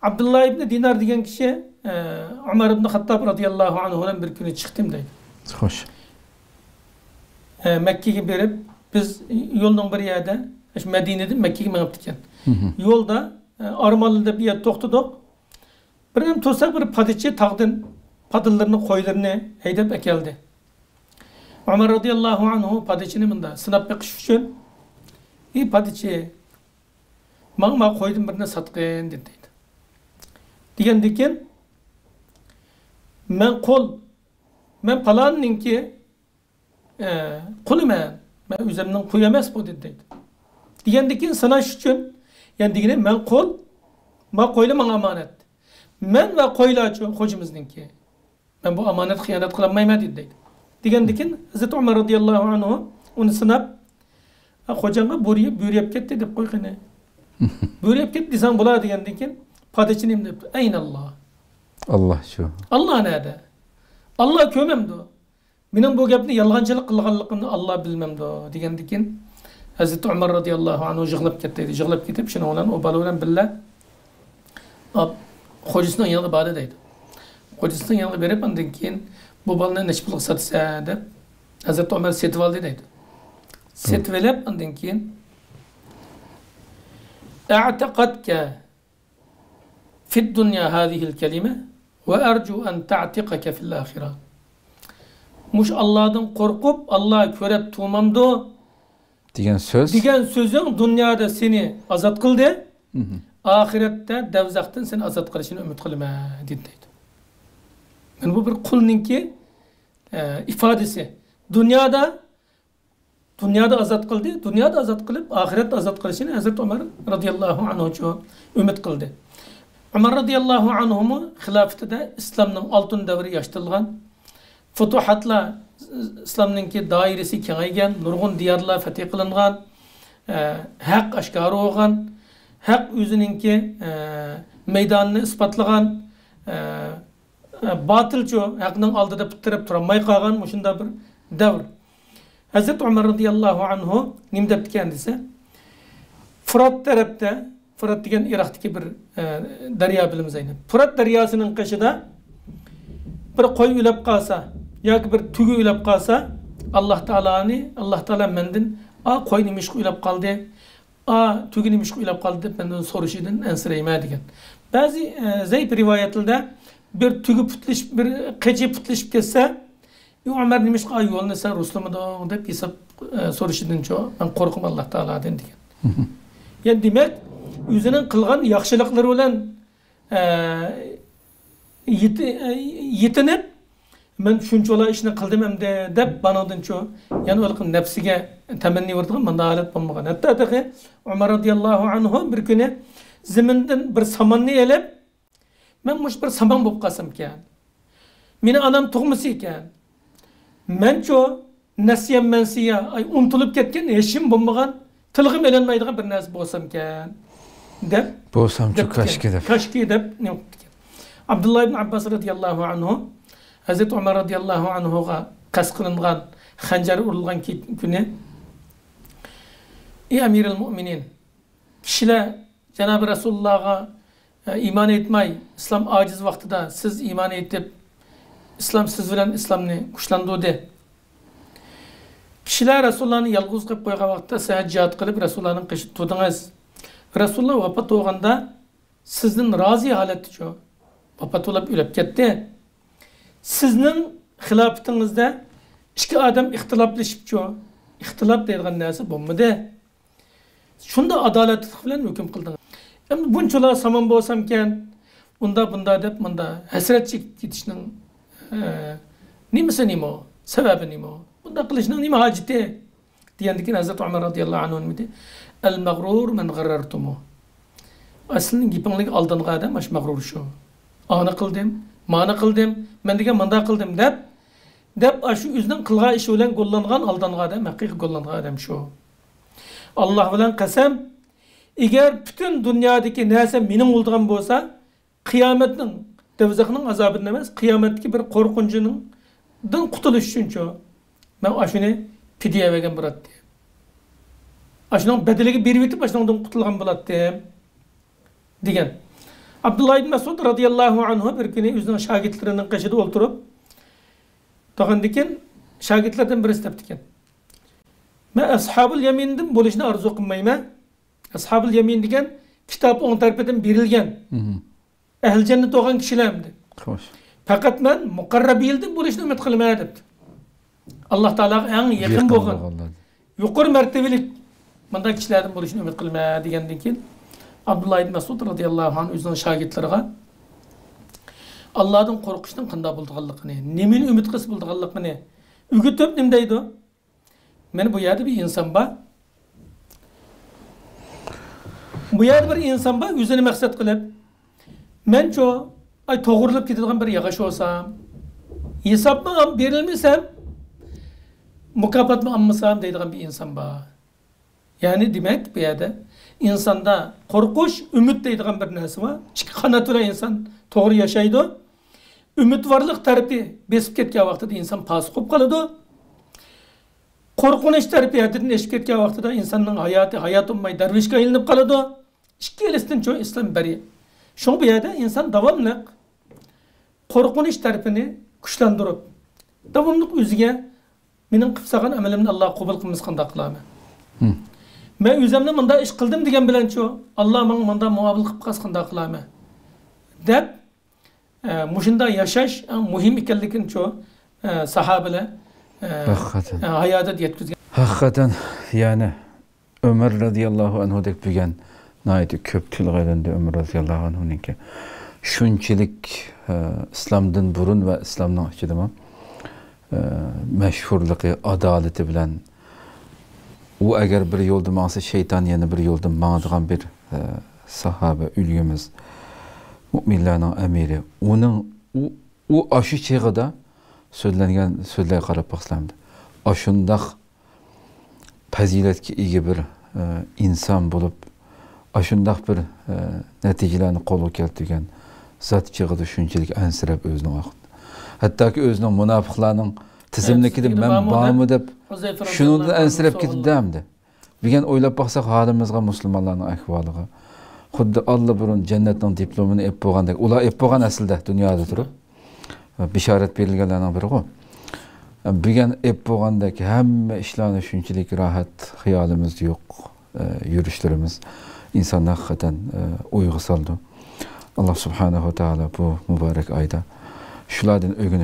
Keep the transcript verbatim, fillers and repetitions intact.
ئابدۇللا ئىبنى دىنار دېگەن كىشى، ئە، ئۆمەر ئىبنى خاتتاب رازىياللاھۇ ئەنھۇ بىلەن بىر كۈنى چىقتىم دەيدۇ. خوش. ئە، مەككىگە بېرىپ، بىز يولنىڭ بىر يەردە، شۇ مەدىنىدىن مەككىگە مېڭىپتىكەن. مھم. يولدا، ئە، ئارمانلى دەپ بىر يەردە توختىدۇق. بىردەم تۇرساق، بىر پادىچى تاغدىن پادىلىرىنى، قويلىرىنى ھەيدەپ ئەكەلدى. ئۆمەر رازىياللاھۇ ئەنھۇ پادىچىنى مۇندا سىناپ بېقىش ئۈچۈن، ئى پادىچى، ماڭا ما قويدىن بىرنى ساتقىن، دېدى دەيدۇ. دېگەندىكىن، مەن قۇل، مەن پالاننىڭكى، ئە، قۇلىمەن، مەن ئۆزۈمنىڭ قۇلى ئەمەس بۇ، دېدى دەيدۇ. دېگەندىكىن سىناش ئۈچۈن، يەنى دېگىنى مەن قۇل، ما قويلا ماڭا ئامانەت. مەن ۋە قويلاچۇ خوجىمىزنىڭكى. مەن بۇ ئامانەتكە خىيانەت قىلالمايمەن، دېدى دەيدۇ. دېگەندىكىن، ھەزرىتى ئۆمەر رازىياللاھۇ ئەنھۇ ئۇنى سىناپ، «ئە، خوجاڭغا بۆرە، بۆرە يەپ كەتتى دەپ قوي قېنى. بۆرە يەپ كەتتى دېسەڭ بولا» دېگەندىكىن، پادىچى نېمە دەپتۇ؟ «ئەينەللا؟» ئاللا شۇ. ئاللا نەدە؟ ئاللا كۆرمەمدۇ؟ مېنىڭ بۇ گەپنى يالغانچىلىق قىلغانلىقىمنى ئاللا بىلمەمدۇ؟ دېگەندىكىن، ھەزرىتى ئۆمەر رازىياللاھۇ ئەنھۇ يىغلاپ كەتتى دەيدۇ. يىغلاپ كېتىپ، شۇنىڭ بىلەن ئۇ بالا بىلەن بىللە، ئاپ، خوجىسىنىڭ يېنىغا باردى دەيدۇ. خوجىسىنىڭ يېنىغا بېرىپ، ئاندىن كېيىن، «بۇ بالىنى نەچچە پۇلغا ساتىسەن؟» دەپ، ھەزرىتى ئۆمەر سېتىۋالدى دەيدۇ. سېتىۋېلىپ، ئاندىن كېيىن، «ئەتەقەتكە فىددۇنيا ھازىھىل كەلىمە ۋە ئەرجۇ ئەن تەتىقەكە فىل ئاخىرە.» مۇشۇ ئاللادىن قورقۇپ، ئاللا كۆرەپ تۇرمامدۇ؟ دېگەن سۆز. دېگەن سۆزۈڭ دۇنيادا سېنى ئازاد قىلدى. مھم. ئاخىرەتتە دەۋزەختىن سېنى ئازاد قىلىشىنى ئۈمىد قىلىمەن، دېدى دەيدۇ. مانا بۇ بىر قۇلنىڭكى، ئە، ئىپادىسى. دۇنيادا، دۇنيادا ئازاد قىلدى، دۇنيادا ئازاد قىلىپ، ئاخىرەتتە ئازاد قىلىشىنى ھەزرەت ئۆمەر رازىياللاھۇ ئەنھۇچۇ ئۈمىد قىلدى. ئۆمەر رازىياللاھۇ ئەنھۇمۇ خىلاپىتىدە ئىسلامنىڭ ئالتۇن دەۋرى ياشتۇرۇلغان. فۇتۇھاتلار، ئىسلامنىڭكى دائىرىسى كېڭەيگەن، نۇرغۇن دىيارلار فەتھى قىلىنغان، ئە، ھەق ئاشكارا بولغان، ھەق ئۆزىنىڭكى، ئە، مەيدانىنى ئىسپاتلىغان، ئە، ئە، باتىلچۇ ھەقنىڭ ئالدىدا پۇت تىرەپ تۇرالماي قالغان مۇشۇنداق بىر دەۋر. ھەزرەت ئۆمەر رازىياللاھۇ ئەنھۇ نېمە دەپتىكەن دېسە، فۇرات تەرەپتە، فۇرات دېگەن ئىراقتىكى بىر، ئە، دەريا بىلىمىز ئەينى. فۇرات دەرياسىنىڭ قېشىدا بىر قوي ئۆلۈپ قالسا ياكى بىر تۆگە ئۆلۈپ قالسا، ئاللا تائالانى، ئاللا تائالا مەندىن، «ئا، قوي نېمىشقا ئۆلۈپ قالدى؟» «ئا، تۆگە نېمىشقا ئۆلۈپ قالدى؟» دەپ مەندىن سورىشىدىن ئەنسىرەيمەن دېگەن. بەزى، ئە، زەئىپ رىۋايەتلەردە بىر تۆگە پۇتلىشىپ، بىر قېچى پۇتلىشىپ كەتسە، «ئى ئۆمەر، نېمىشقا يولنى سەن رۇسلىمىدىڭ؟» دەپ ھېساب، ئە، سورىشىدىنچۇ مەن قورقىمەن ئاللا تائالادىن دېگەن. يەنى دېمەك، ئۆزىنىڭ قىلغان ياخشىلىقلىرى بىلەن، ئە، يېتى-، ئە، يېتىنىپ، «مەن شۇنچىۋالا ئىشنى قىلدىم ئەمدى» دەپ، مانىڭدىنچۇ يەنە ئۇلۇغ نەپسىگە تەمەننى بېرىدىغان مۇنداق ھالەت بولمىغان. ھەتتا تېخى ئۆمەر رازىياللاھۇ ئەنھۇ بىر كۈنى زېمىندىن بىر ساماننى ئېلىپ، «مەن مۇشۇ بىر سامان بولۇپ قالسامكەن؟ مېنى ئانام تۇغمىسا ئىكەن. مەنچۇ نەسىيەن مەنسىيە، ئاي، ئۇنتۇلۇپ كەتكەن، ھېچىم بولمىغان، تىلغىمۇ ئېلىنمايدىغان بىر نەرسە بولسامكەن» دەپ، بولسامچۇ دەپتىكەن. كاشكى دەپ. كاشكى دەپ نېمە قىپتىكەن. ئابدۇللا ئىبن ئابباس رازىياللاھۇ ئەنھۇ، ھەزرەت ئۆمەر رازىياللاھۇ ئەنھۇغا قەست قىلىنغان خەنجەر ئۇرۇلغان كى-، كۈنى، «ئى ئەمىرىل مۇئمىنىن، كىشىلەر جانابى رەسۇلۇللاغا، ئە، ئىمان ئېيتماي، ئىسلام ئاجىز ۋاقتىدا سىز ئىمان ئېيتىپ، ئىسلام سىز بىلەن ئىسلامنى كۈچلەندۈردى. كىشىلەر رەسۇلۇللانى يالغۇز قويۇپ قويغان ۋاقىتتا سىز جىھاد قىلىپ رەسۇلۇللانىڭ قېشىدا تۇردىڭىز. رەسۇلۇللا ۋاپات بولغاندا سىزدىن رازى ھالەتتىچۇ ۋاپات بولۇپ ئۆلۈپ كەتتى. سىزنىڭ خىلاپىتىڭىزدە ئىككى ئادەم ئىختىلاپلىشىپچۇ، ئىختىلاپ دەيدىغان نەرسە بولمىدى. شۇنداق ئادالەتلىك بىلەن ھۆكۈم قىلدىڭىز. ئەمدى بۇنچىلا سامان بولسامكەن، ئۇندا بۇندا دەپ مۇندا ھەسرەت چېكىپ كېتىشنىڭ، ئە، نېمىسى نېمە؟ سەۋەبى نېمە؟ بۇنداق قىلىشنىڭ نېمە ھاجىتى؟» دېگەندىكىن ھەزرەت ئۆمەر رازىياللاھۇ ئەنھۇ نېمە دېدى؟ «ئەل مەغرۇر مەن غەررەرتۇمۇ.» ئەسلىنىڭ گېپىڭلىك ئالدانغان ئادەم ئاشۇ مەغرۇر شۇ. «ئانى قىلدىم، مانى قىلدىم، مەن دېگەن مۇنداق قىلدىم» دەپ، دەپ ئاشۇ ئۆزىنىڭ قىلغان ئىشى بىلەن گوللانغان، ئالدانغان ئادەم، ھەقىقىي گوللانغان ئادەم شۇ. ئاللا بىلەن قەسەم، ئەگەر پۈتۈن دۇنيادىكى نەرسە مېنىڭ بولىدىغان بولسا، قىيامەتنىڭ، دوزاخنىڭ ئازابىدىن ئەمەس، قىيامەتتىكى بىر قورقۇنچىنىڭ، دىن قۇتۇلۇش ئۈچۈنچۇ، مەن ئاشۇنى پىدىيە بەرگەن بولاتتىم. ئاشۇنىڭ بەدىلىگە بېرىۋېتىپ، ئاشۇنىڭدىن قۇتۇلغان بولاتتىم، دېگەن. ئابدۇللا ئىبن مەسئۇد رازىياللاھۇ ئەنھۇ بىر كۈنى ئۆزىنىڭ شاگىرتلىرىنىڭ قېشىدا ئولتۇرۇپ، تۇرغاندىكىن، شاگىرتلەردىن بىرسى دەپتىكەن، مەن ئەسھابۇل يەمىندىن بولۇشنى ئارزۇ قىلمايمەن. ئەسھابۇل يەمىن دېگەن كىتاب ئوڭ تەرىپىدىن بېرىلگەن، مم. ئەھلى جەننەت بولغان كىشىلەر ئەمدى. خوش. پەقەت مەن مۇقەررەبىيلدىن بولۇشنى ئۈمىد قىلىمەن دەپتۇ. ئاللا تائالاغا ئەڭ يېقىن يېقىن بولغان، بولغانلار. يۇقىرى مەرتىبىلىك مۇنداق كىشىلەردىن بولۇشنى ئۈمىد قىلىمەن دېگەندىن كېيىن، ئابدۇللا ئىبن مەسئۇد رازىياللاھۇ ئەنھۇ ئۆزىنىڭ شاگىرتلىرىغا ئاللادىن قورقۇشنىڭ قانداق بولىدىغانلىقىنى، نېمىنى ئۈمىد قىلسا بولىدىغانلىقىنى ئۆگىتىپ نېمە دەيدۇ؟ مانا بۇ يەردە بىر ئىنسان بار. بۇ يەردە بىر ئىنسان بار، ئۆزىنى مەقسەت قىلىپ، مەنچۇ، ئاي، توغرىلىپ كېتىدىغان بىر ياغاچ بولسام، ھېسابمۇ ئام-، بېرىلمىسەم، مۇكاپاتمۇ ئالمىسام دەيدىغان بىر ئىنسان بار. يەنى دېمەك، بۇ يەردە ئىنساندا قورقۇش، ئۈمىد دەيدىغان بىر نەرسە بار. ئىككى قانات بىلەن ئىنسان توغرا ياشايدۇ. ئۈمىدۋارلىق تەرىپى بېسىپ كەتكەن ۋاقتىدا ئىنسان پاسىق بولۇپ قالىدۇ. قورقۇنچ تەرىپى ھەددىدىن ئېشىپ كەتكەن ۋاقتىدا ئىنساننىڭ ھاياتى ھايات بولماي دەرۋىشكە ئايلىنىپ قالىدۇ. ئىككىلىسىدىن چوڭ ئىسلام بەرىيەت. شۇڭا بۇ يەردە ئىنسان داۋاملىق قورقۇنچ تەرىپىنى كۈچلەندۈرۈپ، داۋاملىق ئۆزىگە، مېنىڭ قىلىپ سالغان ئەمىلىمنى ئاللا قوبۇل قىلمىسا قانداق قىلارمەن؟ ھىم. مەن ئۆزۈمنى مۇنداق ئىش قىلدىم دېگەن بىلەنچۇ، ئاللا ماڭا مۇنداق مۇئامىلە قىلىپ قالسا قانداق قىلارمەن؟ دەپ، ئە، مۇشۇنداق ياشاش ئەڭ مۇھىم ئىكەنلىكىنىچۇ، ئە، ساھابىلەر، ئە، ھەقىقەتەن. ئە، ھاياتىدا يەتكۈزگەن. ھەقىقەتەن، يەنى ئۆمەر رەزىياللاھۇ ئەنھۇدەك بۈگۈن ناھايىتى كۆپ تىلغا ئېلىندى ئۆمەر رەزىياللاھۇ ئەنھۇنىڭكى. شۇنچىلىك، ئە، ئىسلامدىن بۇرۇن ۋە ئىسلامنىڭ ئىچىدىمۇ، ئە، مەشھۇرلۇقى، ئادالىتى بىلەن ئۇ ئەگەر بىر يولدا ماڭسا، شەيتان يەنە بىر يولدا ماڭىدىغان بىر، ئە، ساھابە ئۈلگىمىز، مۇئمىنلارنىڭ ئەمىرى. ئۇنىڭ، ئۇ، ئۇ ئاشۇ چېغىدا سۆزلەنگەن سۆزلەرگە قاراپ باقسىلەر ئەمدى. ئاشۇنداق پەزىلەتكە ئىگە بىر، ئە، ئىنسان بولۇپ، ئاشۇنداق بىر، ئە، نەتىجىلەرنى قولغا كەلتۈرگەن زات چېغىدا شۇنچىلىك ئەنسىرەپ ئۆزىنىڭ ۋاقتىدا. ھەتتاكى ئۆزىنىڭ مۇناپىقلارنىڭ تىزىملىكىدە مەن بارمۇ دەپ، شۇنىڭدىن ئەنسىرەپ كېتىدۇ ئەمدى. بۈگۈن ئويلاپ باقساق، ھالىمىزغا، مۇسۇلمانلارنىڭ ئەھۋالىغا. خۇددى ئاللىبۇرۇن جەننەتنىڭ دىپلومىنى ئېپ بولغاندەك، ئۇلار ئېپ بولغان ئەسلىدە دۇنيادا تۇرۇپ. بېشارەت بېرىلگەنلەرنىڭ بىرىغۇ. بۈگۈن ئېپ بولغاندەك ھەممە ئىشلارنى شۇنچىلىك راھەت، خىيالىمىزدا يوق، ئە، يۈرۈشلىرىمىز ئىنساننى ھەقىقەتەن، ئە، ئويغا سالىدۇ. ئاللا سۇبھانەھۇ ۋە تائالا بۇ مۇبارەك ئايدا شۇلاردىن ئۆگىنىش